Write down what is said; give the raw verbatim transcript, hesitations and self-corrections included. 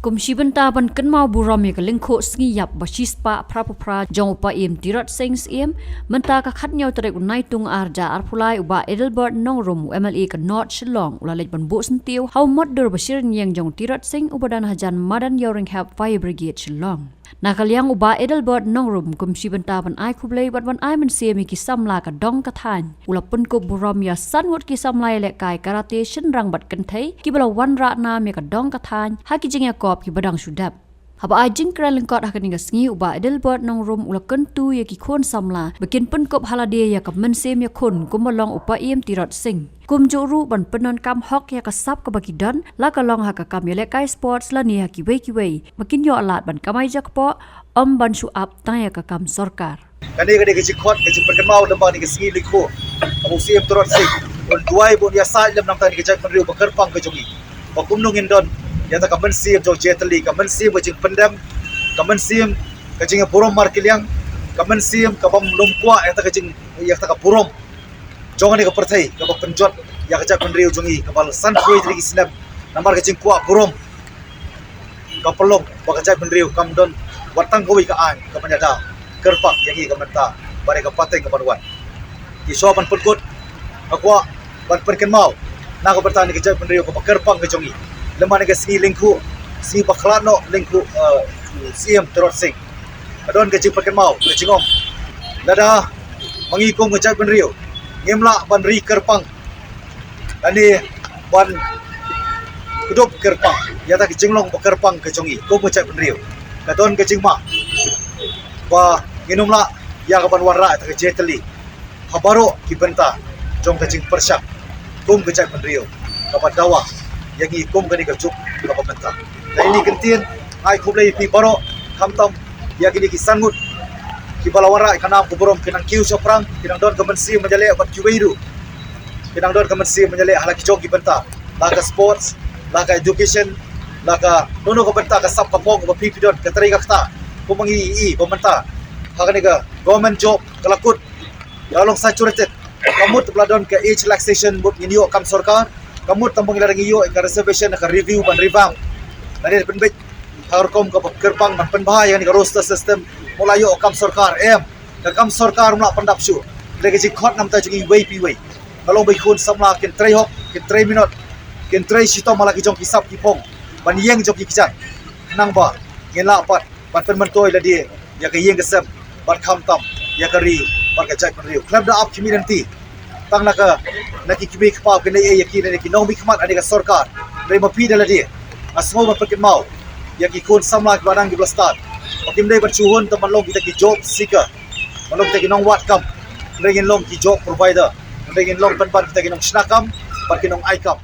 Kum shi bynta ban kynmaw burom ïa ka lyngkhuh sngi ïap ba shispah phra phew phra jong u Paiem Tirot Sing Syiem, mynta ka khatñiew tarik u Naitung arhajar arphew lai, u Bah Adelbert Nongrum, u M L A ka North Shillong, u la leit ban buh syntiew ha u mot dur ba shi rynïeng jong u Tirot Sing uba don hajan madan Ïawrynghep Fire Brigade Shillong. Na ka liang u Bah Adelbert Nongrum, kum shi bynta ban ai khublei bad ban ai mynsiem ïa ki samla ka dong ka thaiñ, u la pynkup burom ïa san ngut ki samla ïalehkai karate shynrang bad kynthei kiba la wanrah nam ïa ka dong ka thaiñ ha ki jingïakop kiba dang shu dep. Haba ai jingkren lyngkot ha kane ka sngi, u Bah Adelbert Nongrum u la kyntu ïa ki khun samla ba kin pynkup ha lade ïa ka mynsiem ïakhun kumba long u Paiem Tirot Sing. Kumjuh ruh ban pyndonkam hok ïa ka sap kaba ki don, la ka long ha ka kam ïalehkai sports lane ha kiwei kiwei, ba kin ïoh lad ban kamai jakpoh, ym ban shu ap tang ïa ka kam sorkar. Kane ka dei ka jingkhot, ka jingpynkynmaw lyngba kane ka sngi lyngkhuh kaba u Syiem Tirot Sing un duwai ba un ïasaid lem nangta ïa ka jaitbynriew ba kyrpang ka jong ngi, ba kumno ngin don ïa kata ka mynsiem jong jingtylli, ka mynsiem ka jingpyndem, ka mynsiem ka jingïaburom markylliang, ka mynsiem kabym lum kwah ïa kata ka jing, ïa kata ka burom jong kane ka pyrthei kaba pynjot ïa ka jaitbynriew jong ngi kaba la san phew wei tylli ki snem namar ka jingkwah burom. Ka pynlong ba ka jaitbynriew kam don wat tang kawei ka aiñ kaban ïada kyrpang ïa ngi ka mynta bad ïa ka pateng kaban wan. Ki shuwa ban pynkut, nga kwah ban pynkynmaw na ka bynta kane ka jaitbynriew kaba kyrpang ka jong ngi, lyngba kane ka sngi lyngkhuh, sngi ba khlad noh lyngkhuh, eh, u Syiem Tirot Sing. Ka don ka jingpynkynmaw, ka jingong, lada ma ngi kum ka jaitbynriew ngim lah ban ri kyrpang lane ban kdup kyrpang ïa kata ka jinglong ba kyrpang ka jong ngi kum ka jaitbynriew, ka don ka jingma ba ngin ym lah ïa kaban wanrah ïa kata ka jingtylli ha baroh ki bynta jong ka jingpyrshang kum ka jaitbynriew kaba dawa ïa ngi kum kane ka juk kaba mynta. Lane kynthei, nga ai khublei ïa phi baroh, khamtam ïa kine ki san ngut kiba la wanrah ïa ka nam ka burom, ki nang kiew shaphrang, ki nang don ka mynsiem ban ïaleh bad kiwei ruh, ki nang don ka mynsiem ban ïaleh ha la ki jong ki bynta, la ka sports, la ka education, la kano kano ka bynta, ka sap ka phong kaba phi phi don, ka trei ka ktah, kumba ngi ïohi ba mynta ha kane ka government job ka la kut, ka la long saturated. Ka mut ba la don ka age relaxation, mut ngin ïoh kam sorkar, ka mut tang ba ngi la dang ïoh ka reservation, ka review ban revamp. Lane pynbeit ha ka rukom kaba kyrpang ban pynbha ïa kane ka roster system, mut la ïoh kam sorkar, em, ka kam sorkar ym lah pyndap shuh. Ka dei ka jingkhot na ka bynta jong ngi iwei pa iwei. Ka long ba ki khun samla kin trei hok, kin trei minot, kin trei shitom ha la ki jong ki sap ki phong ban ïeng jong ki kjat, khnang ba ngin lah pat ban pynmyntoi lade ïa ka ïing ka sem bad khamtam ïa ka ri bad ka jaitbynriew. Khlem da ap ki mih lynti tang na ka, na ki kmie kpa, kane ïa ki, na ki nongmihkhmat lane ka sorkar. Hynrei ma phi da lade, nga sngew ban pynkynmaw ïa ki khun samla kiba dang kiba la stad, ba kim dei ban shu hun tang ban long kita ki job seeker, ban long kita ki nongwad kam. Hynrei ngin long ki job provider, hynrei ngin long pynban kita ki nongshna kam bad ki nongai kam.